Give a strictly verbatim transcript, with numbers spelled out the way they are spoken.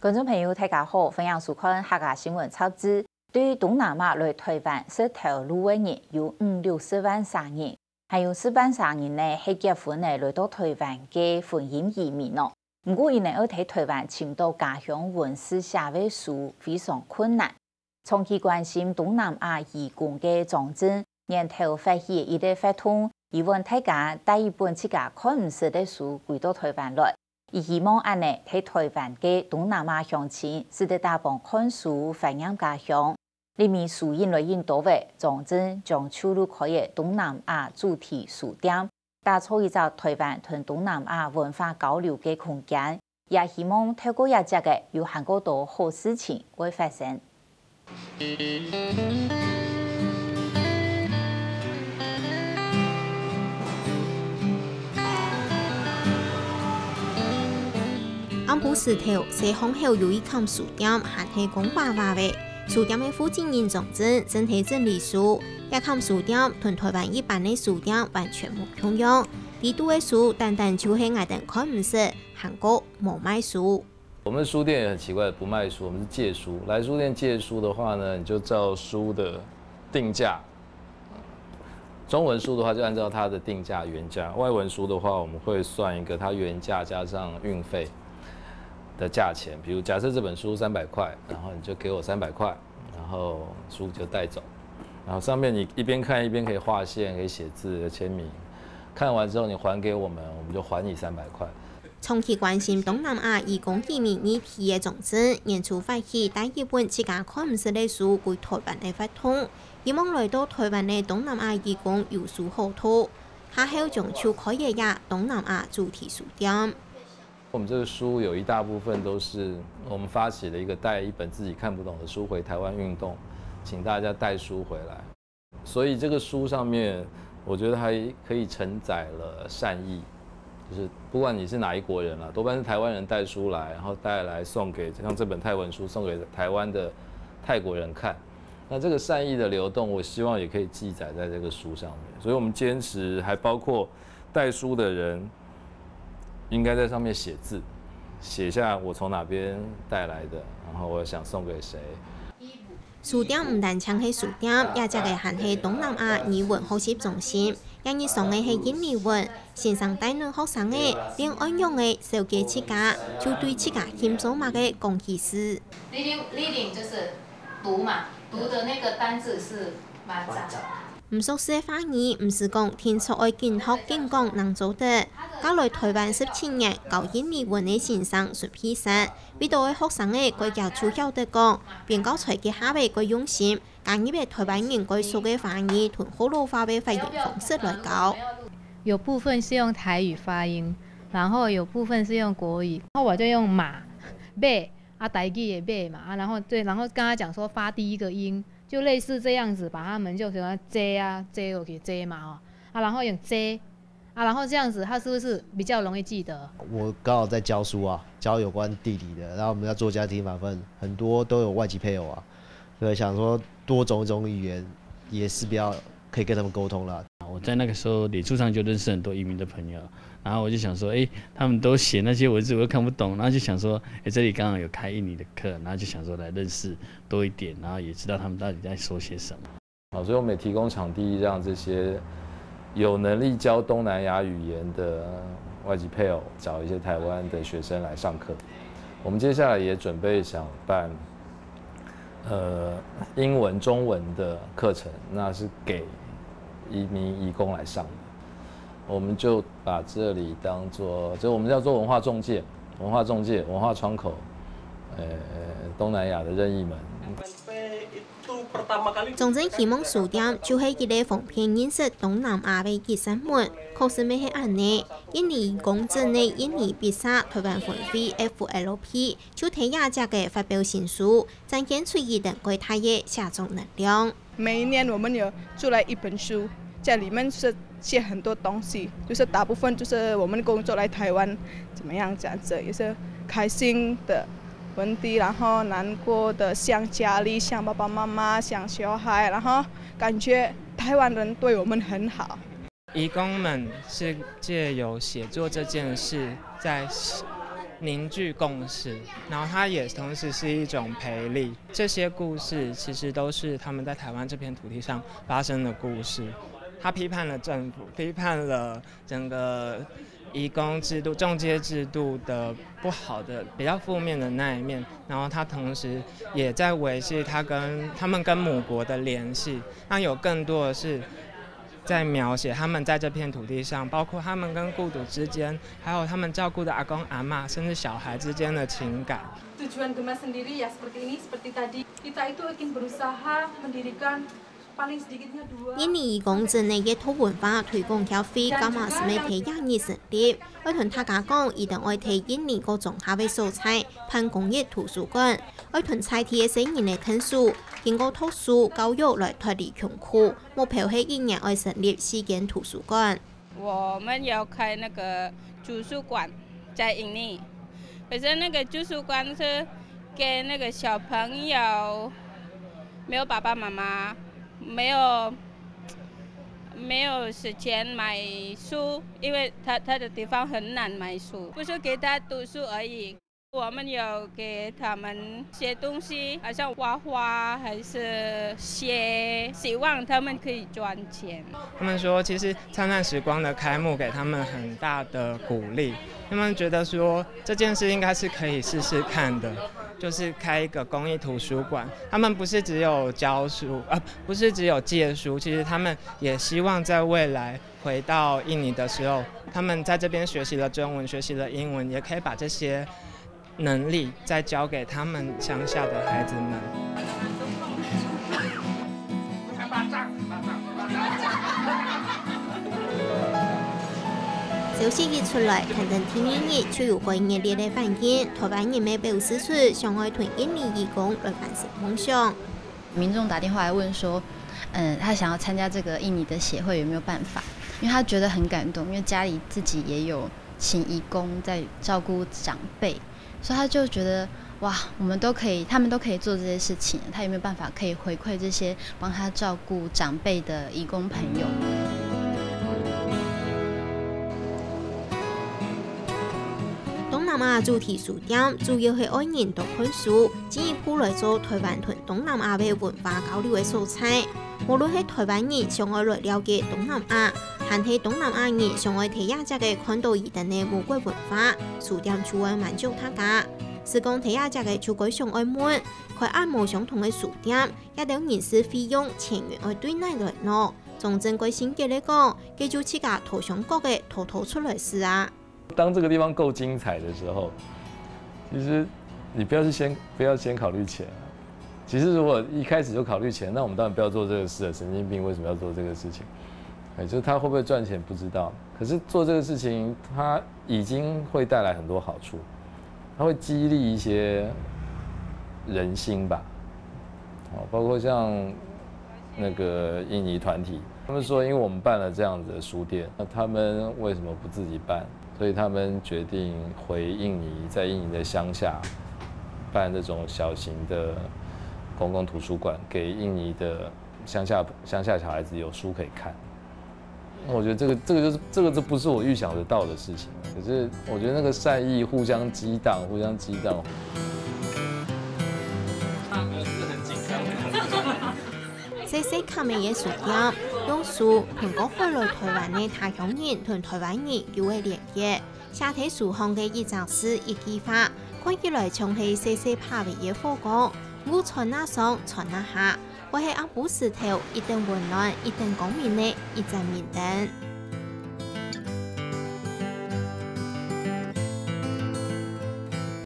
觀眾朋友，大家好，歡迎收看客家新聞雜誌。對東南亞來臺灣食頭路个人有五六十萬儕人，還有四萬儕人呢係結婚呢來到臺灣个婚姻移民哦。毋過，佢等愛在臺灣尋到家鄉文字寫个書非常困難。 長期關心東南亞移工个張真，年頭發起一個活動，希望大家帶一本自家看毋識个書歸到臺灣來。佢希望恁呢，在臺灣个東南亞鄉親，使得打幫看書、懷念家鄉。這位書印來印多仔，張真將就路開个東南亞主題書店， 打造一隻臺灣同東南亞文化交流个空間，也希望透過這隻个有還過多好事情會發生。暗晡時頭，西巷口有一間書店，還係光華華个。書店个負責人張真正在整理書，這間書店同臺灣一般个書店完全無共樣。 裡肚个書單單就係𠊎等看毋識，還過無賣書。我們的書店也很奇怪，不賣書，我們是借書。來書店借書的話呢，你就照書的定價。中文書的話，就按照它的定價原價；外文書的話，我們會算一個它原價加上運費的價錢。比如假設這本書三百塊，然後你就給我三百塊，然後書就帶走。然後上面你一邊看一邊可以劃線，可以寫字、簽名。看完之後你還給我們，我們就還你三百塊。 長期關心東南亞移工移民議題个張真，年初發起帶一本自家看毋識个書歸臺灣个活動，希望來到臺灣个東南亞移工有書好讀。下後將就開个這東南亞主題書店。我們這個書有一大部分都是我們發起了一個帶一本自己看不懂的書回臺灣運動，請大家帶書回來。 所以這個書上面，我覺得還可以承載了善意，就是不管你是哪一國人啦，多半是臺灣人帶書來，然後帶來送給，像這本泰文書送給臺灣的泰國人看。那這個善意的流動，我希望也可以記載在這個書上面。所以我們堅持，還包括帶書的人應該在上面寫字，寫下我從哪邊帶來的，然後我想送給誰。 書店毋單淨係書店，這隻个還係東南亞語文學習中心。這日上个係印尼文，先生帶等學生仔，練仰仔紹介自家，就對自家興做麼个講起事。 Reading，reading 就是讀嘛，讀的那個單字是 Baca。 毋熟識个話語，毋使講，定著愛緊學緊講正做得。嫁來臺灣十七年，教印尼文个先生孫佩珊，為著愛學生仔蓋遽就曉得講，邊教材个下尾蓋用心，加入个臺灣人蓋熟个華語同學老話个發音方式來教。有部分是用台語發音，然後有部分是用國語，然後我就用馬、馬，啊，台語的馬嘛，啊，然後，對，然後跟他講說發第一個音，就類似這樣子，把他們就喜歡遮啊，遮落去遮嘛，哦，啊，然後用遮，啊，然後這樣子他是不是比較容易記得？我剛好在教書啊，教有關地理的，然後我們要做家庭訪問，很多都有外籍配偶啊，所以想說多種一種語言，也是比較可以跟他們溝通啦。我在那個時候，臉書上就認識很多移民的朋友，然後我就想說，誒，他們都寫那些文字，我又看不懂，然後就想說，誒，這裡剛好有開印尼的課，然後就想說來認識多一點，然後也知道他們到底在說些什麼。好，所以我們也提供場地，讓這些有能力教東南亞語言的外籍配偶找一些台灣的學生來上課。我們接下來也準備想辦，呃，英文、中文的課程，那是給移民移工來上的。我們就把這裡當作，就我們叫做文化中介，文化中介、文化窗口，呃，東南亞的任意門。 張真希望書店就係一個方便認識東南亞个一扇門，確實乜係恁呢。印尼公證个印尼筆社臺灣分會F L P就在這隻个發表新書，展現出佢等蓋大个寫作能量。每一年我們有出來一本書，在裡面是寫很多東西，就是大部分就是我們工作來臺灣怎麼樣這樣子，也是開心的問題，然後難過的，想家裡，想爸爸媽媽，想小孩，然後感覺臺灣人對我們很好。移工們是藉由寫作這件事，在凝聚共识，然后它也同时是一种培力。这些故事其实都是他们在台湾这片土地上发生的故事。他批判了政府，批判了整个移工制度、中介制度的不好的、比较负面的那一面，然后他同时也在维系他跟他们跟母国的联系。那有更多的是在描写他们在这片土地上，包括他们跟故土之间，还有他们照顾的阿公阿嬷，甚至小孩之间的情感。Tujuan gemas sendiri ya seperti ini, seperti tadi. Kita itu ingin berusaha mendirikan paling sedikitnya dua. 印尼移工真个一套文化推廣協會，今嘛係乜第一日成立。愛同大家講，一定愛在印尼各庄下个所在辦公益圖書館，愛同在地个細人仔𢯭手，經過讀書教育來脫離窮苦。目標係一年愛成立四間圖書館。 我们有开那个图书馆在印尼，可是那个图书馆是给那个小朋友，没有爸爸妈妈，没有没有时间买书，因为他他的地方很难买书，不是给他读书而已。 我们有给他们写东西，好像画画还是写，希望他们可以赚钱。他们说，其实灿烂时光的开幕给他们很大的鼓励，他们觉得说这件事应该是可以试试看的，就是开一个公益图书馆。他们不是只有教书，呃，不是只有借书，其实他们也希望在未来回到印尼的时候，他们在这边学习了中文，学习了英文，也可以把这些能力再教给他们乡下的孩子们。消息一出來，談到第二日就有蓋熱烈个反應，台灣人乜表示出想愛同印尼移工來完成夢想。民眾打電話來問說，嗯，他想要參加這個印尼的協會有沒有辦法？因為他覺得很感動，因為家裡自己也有請移工在照顧長輩， 所以他就覺得，哇，我們都可以，他們都可以做這些事情，他有沒有辦法可以回饋這些幫他照顧長輩的移工朋友？東南亞主題書店主要係愛人多看書，進一步來做台灣同東南亞个文化交流个所在。無論係台灣人想愛來了解東南亞，還係東南亞人想愛在這隻个看到佢等个母國文化， 書店就會滿足大家。時光在這隻个就會想愛問，開恁無相同个書店，這兜人事費用錢源愛對哪來呢？張正貴心結个講，該就自家討相關个討討出來事啊。當這個地方夠精彩的時候，其實你不要去先，不要先考慮錢啊。其實如果一開始就考慮錢，那我們當然不要做這個事了。神經病為什麼要做這個事情？哎，就是他會不會賺錢不知道，可是做這個事情，它已經會帶來很多好處，它會激勵一些人心吧。哦，包括像那個印尼團體，他們說，因為我們辦了這樣子的書店，那他們為什麼不自己辦？所以他們決定回印尼，在印尼的鄉下辦這種小型的公共圖書館，給印尼的鄉下，鄉下小孩子有書可以看。 我覺得這個，這個就是，這個就不是我預想得到的事情。可是我覺得那個善意互相激盪，互相激盪。細細間仔个書店，用書同過海來台灣个他鄉人同台灣人有个連結。 寫在書項个一隻字一句話，看起來像係細細葩仔个火光，毋過傳啊上，傳啊下，會係暗晡時頭一等溫暖、一等光明个一盞明燈。